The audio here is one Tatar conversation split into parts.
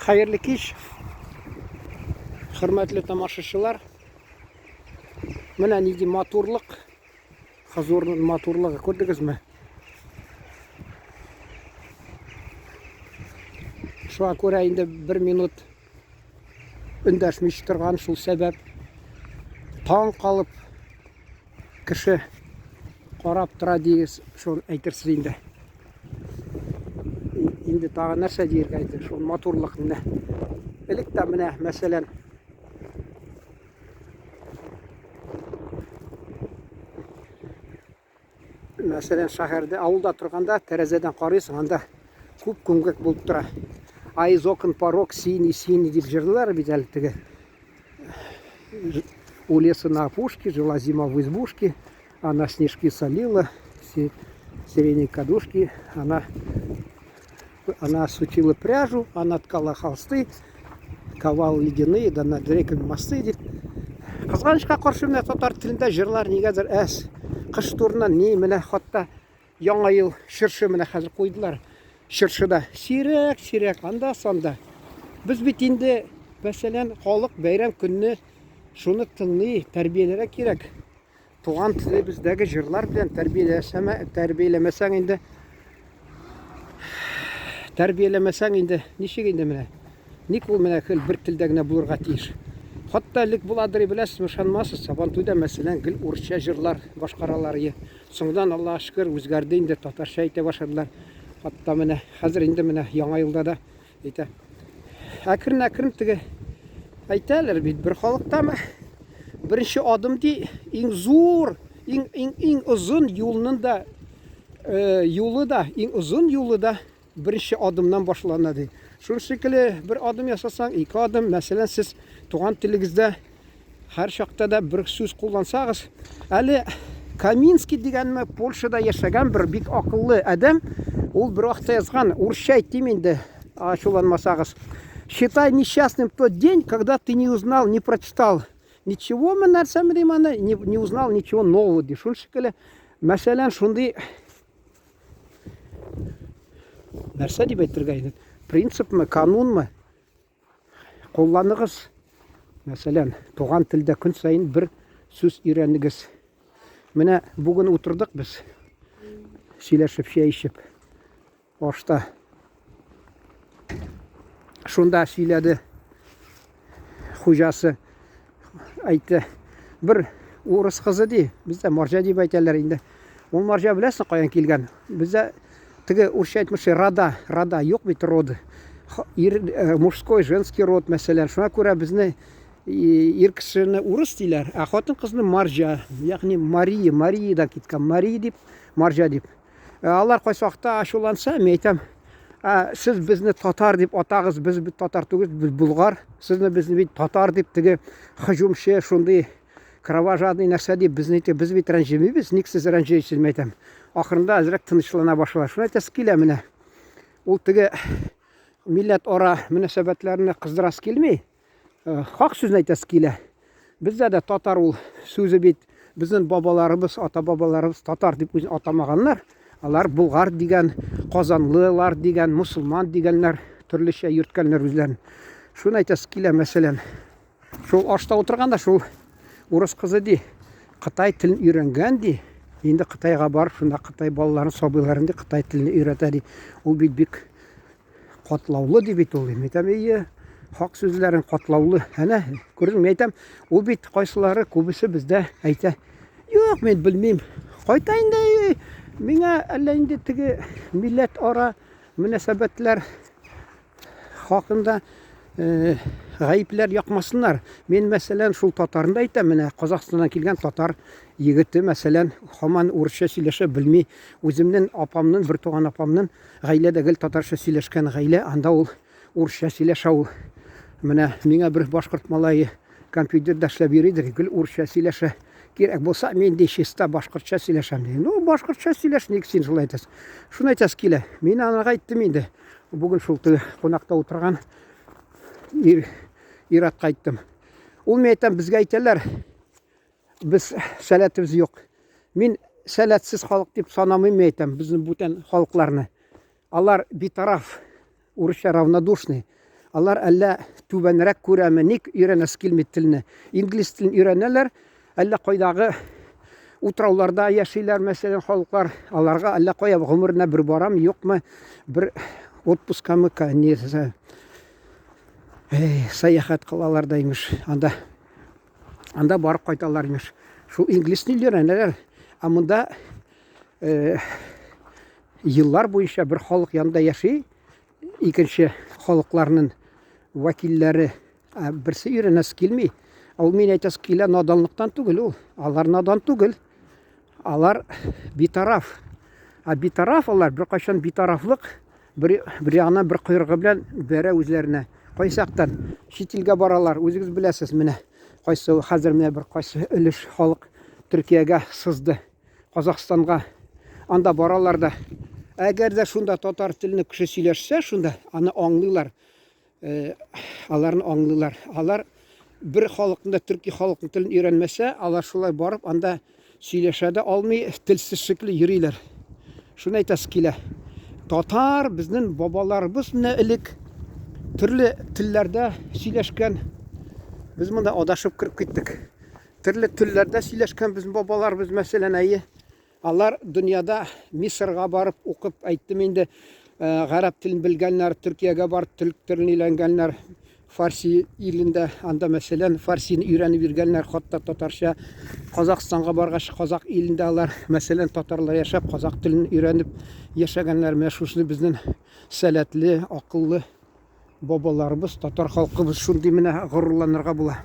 Хәерле кич, хөрмәтле тамашачылар. Менә нинди матурлык, хозурның матурлыгы күрдегезме? Шуңа күрә инде бер минут эндәшми торган шул сәбәп. Таң калып кеше карап тора дигез, шул әйтерсез инде. Инде тагы нәрсә диергә инде, шул матурлык менә. Элек тә менә, мәсәлән, Мәсәлән, шәһәрдә, авылда торганда тәрәзәдән карыйсың, анда күп күмгәк булып тора. А из окон порог синий-синий дип җырлыйлар бит әле теге. У леса на опушке жила зима в избушке, она снежки солила, сиреневые кадушки, она сучила пряжу, она ткала холсты, ковал ледяные, да над реками мосты дип. Кызганычка каршы менә татар телендә җырлар нигәдер әз. Кыш турына ни менә хатта Яңа ел чыршы менә хәзер куйдылар. Чыршыда сирәк-сирәк анда санда. Без бит инде, мәсәлән, халык бәйрәм көнне шуны тыңлый, тәрбияләргә кирәк. Туган телебездәге җырлар белән тәрбияләсәмә, тәрбияләмәсәң инде тәрбияләмәсәң инде ничек инде менә? Ник ул менә гел бер телдә генә булырга тиеш? Хатта элек буладыр, беләсезме, ышанмассыз, Сабантуйда, мәсәлән, гел урысча җырлар башкаралар ие. Соңдан, Аллага шөкер, үзгәрде инде, татарча әйтә башладылар. Хатта менә хәзер инде менә Яңа елда да әйтә. Әкрен-әкрен теге әйтәләр бит, бер халыктамы? Беренче адым ди, иң зур, иң иң иң озын юлның да э, юлы да, иң озын юлы да беренче адымнан башлана ди. Шул шикелле бер адым ясасаң, ике адым, мәсәлән, сез туган телегездә Һәр чакта да бер сүз куллансагыз, әле Каминский дигәнме Польшада яшәгән бер бик акыллы адәм, ул бер вакытта язган, урысча әйтим инде, ачуланмасагыз. Считай несчастным тот день, когда ты не узнал, не прочитал ничего, мы нәрсәме дим аны, не, не узнал ничего нового, ди. Шул шикелле, мәсәлән, шундый нәрсә дип әйтергә инде, принципмы, канунмы? Кулланыгыз. Мәсәлән, туган телдә көн саен бер сүз өйрәнегез. Менә бүген утырдык без. Сөйләшеп, чәй эчеп. Ашта. Шунда сөйләде хуҗасы. Әйтте, бер урыс кызы ди, бездә марҗа дип әйтәләр инде. Ул марҗа беләсең каян килгән? Бездә теге урысча әйтмешли рода, рода юк бит роды. Ир, э, мужской, женский род мәсәлән. Шуңа күрә безне ир кешене урыс диләр, ә хатын кызны марҗа, ягъни Мария, Мариядан киткән, Мария дип, марҗа дип. Ә алар кайсы вакытта ачуланса, мин әйтәм, ә, сез безне татар дип атагыз, без бит татар түгел, без болгар. Сезне безне бит татар дип теге һөҗүмче шундый кровожадный нәрсә дип безне әйтә, без бит рәнҗемибез, ник сез рәнҗисез, мин әйтәм. Ахырында әзрәк тынычлана башлар. Шуны әйтәсе килә менә. Ул теге милләт ара мөнәсәбәтләрне кыздырасы килми. Э, хак сүзне әйтәсе килә. Бездә дә татар ул сүзе бит Безнең бабаларыбыз, ата-бабаларыбыз татар дип үзен атамаганнар. Алар булгар дигән, казанлылар дигән, мусульман дигәннәр, төрлечә йөрткәннәр үзләрен. Шуны әйтәсе килә, мәсәлән, шул ашта утырганда шул урыс кызы ди, кытай телен өйрәнгән ди. Инде Кытайга барып, шунда кытай балаларын, сабыйларын ди, кытай телене өйрәтә ди. Ул бит бик катлаулы ди бит ул. Мин әйтәм, ие, хак сүзләрең катлаулы. Әнә, күрдең, мин әйтәм, ул бит кайсылары, күбесе бездә әйтә, юк, мин белмим. Кайта инде, миңа әллә инде теге милләт ара мөнәсәбәтләр хакында э, гаепләр якмасыннар. Мин, мәсәлән, шул татарны да әйтәм, менә Казахстаннан килгән татар егете, мәсәлән, һаман урысча сөйләшә белми. Үземнең апамның, бертуган апамның Гаиләдә гел татарча сөйләшкән гаилә, анда ул урысча сөйләшә ул. Менә миңа бер башкорт малае компьютерда эшләп йөридер, гел урысча сөйләшә. Кирәк булса, мин ди чиста башкортча сөйләшәм ди. Ну, башкортча сөйләш, ник син шулай әйтәсең? Шуны әйтәсе килә. Мин анарга әйттем инде. Бүген шул теге кунакта утырган ир ир-атка әйттем. Ул мин әйтәм, безгә әйтәләр, Без сәләтебез юк. Мин сәләтсез халык дип санамыйм, мин әйтәм, безнең бүтән халыкларны. Алар битараф, урысча равнодушный. Алар әллә түбәнрәк күрәме, ник өйрәнәсе килми телне. Инглиз телен өйрәнәләр, әллә кайдагы утрауларда яшиләр, мәсәлән, халыклар. Аларга әллә кая гомеренә бер барам, юкмы, бер отпускамы, сәяхәт кылалар да имеш. Анда Анда барып кайталар имеш. Шул инглиз телен өйрәнәләр. Ә монда э, еллар буенча бер халык янында яши, икенче халыкларның вәкилләре ә берсе өйрәнәсе килми. Ул мин әйтәсе килә, наданлыктан түгел ул. Алар надан түгел. Алар битараф. Ә битараф алар беркайчан битарафлык бер, бер ягыннан бер койрыгы белән бәрә үзләренә. Кайсактан чит илгә баралар, үзегез беләсез менә. Кайсы хәзер менә бер кайсы өлеш халык Төркиягә сызды, Казахстанга. Анда баралар да. Әгәр дә шунда татар телене кеше сөйләшсә, шунда аны аңлыйлар. Э, аларны аңлыйлар. Алар бер халыкны да төрки халыкның телен өйрәнмәсә, алар шулай барып анда сөйләшә дә алмый, телсез шикле йөриләр. Шуны әйтәсе килә. Татар безнең бабаларыбыз менә элек төрле телләрдә сөйләшкән. Без монда адашып кереп киттек. Төрле телләрдә сөйләшкән безнең бабаларыбыз, мәсәлән, әйе. Алар дөньяда Мисырга барып укып, әйттем инде, э, гарәп телен белгәннәр, Төркиягә барып төрек телен өйрәнгәннәр, Фарси илендә, анда мәсәлән, фарсины өйрәнеп йөргәннәр, хатта татарча. Казахстанга баргач, казак илендә алар, мәсәлән, татарлар яшәп, казак телен өйрәнеп яшәгәннәр. Менә шушы безнең сәләтле, акыллы бабаларыбыз, татар халкыбыз шундый менә горурланырга була.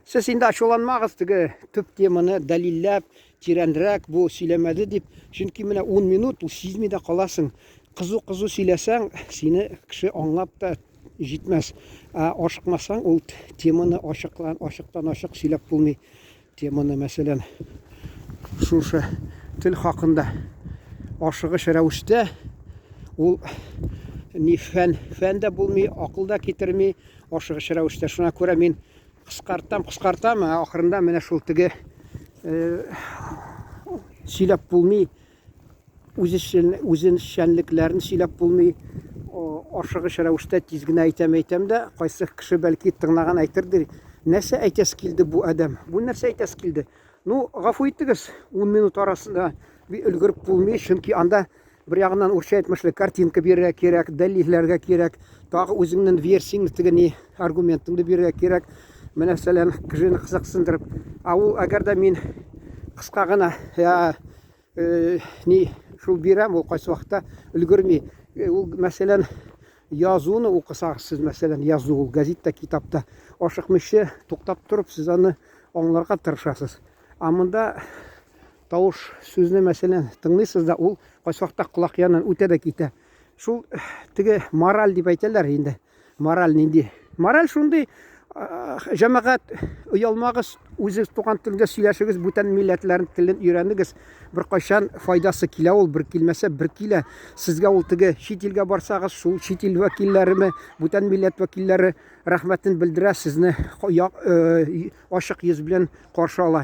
Сез инде ачуланмагыз теге төп теманы дәлилләп, тирәнрәк бу сөйләмәде дип. Чөнки менә 10 минут ул сизми дә каласың. Кызу-кызу сөйләсәң, сине кеше аңлап та җитмәс. Ә ашыкмасаң, ул теманы ачыклан, ачыктан ачык сөйләп булмый. Теманы, мәсәлән, шушы тел хакында ашыгыч рәвештә ул ни фән, фән дә булмый, акыл да китерми, ашыгыч рәвештә. Шуңа күрә мин кыскартам, кыскартам, ә ахырында менә шул теге э, сөйләп булмый, үзенчәнлекләрен сөйләп булмый, ашыгыч рәвештә тиз генә әйтәм, әйтәм дә, кайсы кеше бәлки тыңлаган әйтер ди, нәрсә әйтәсе килде бу адәм, бу нәрсә әйтәсе килде? Ну, гафу итегез, 10 минут арасында өлгереп булмый, чөнки анда Бер ягыннан урысча әйтмешли, картинка бирергә кирәк, дәлилләргә кирәк, тагы үзеңнең версияңне теге ни аргументыңны бирергә кирәк. Менә мәсәлән, кешене кызыксындырып. Ә ул әгәр дә мин кыска гына я, э, ни шул бирәм, ул кайсы вакытта өлгерми. Э, ул мәсәлән, язуны укысагыз сез, мәсәлән, язу ул газетта, китапта ашыкмыйча туктап торып сез аны аңларга тырышасыз. Ә монда Тавыш сүзне, мәсәлән, тыңлыйсыз да, ул кайсы вакытта колак яныннан үтә дә китә. Шул теге мораль дип әйтәләр инде. Мораль нинди? Мораль шундый, җәмәгать, оялмагыз, үзегез туган телдә сөйләшегез, бүтән милләтләрнең телен өйрәнегез. Беркайчан файдасы килә ул, бер килмәсә, бер килә. Сезгә ул теге чит илгә барсагыз, шул чит ил вәкилләреме, бүтән милләт вәкилләре рәхмәтен белдерә, сезне ачык йөз белән каршы ала.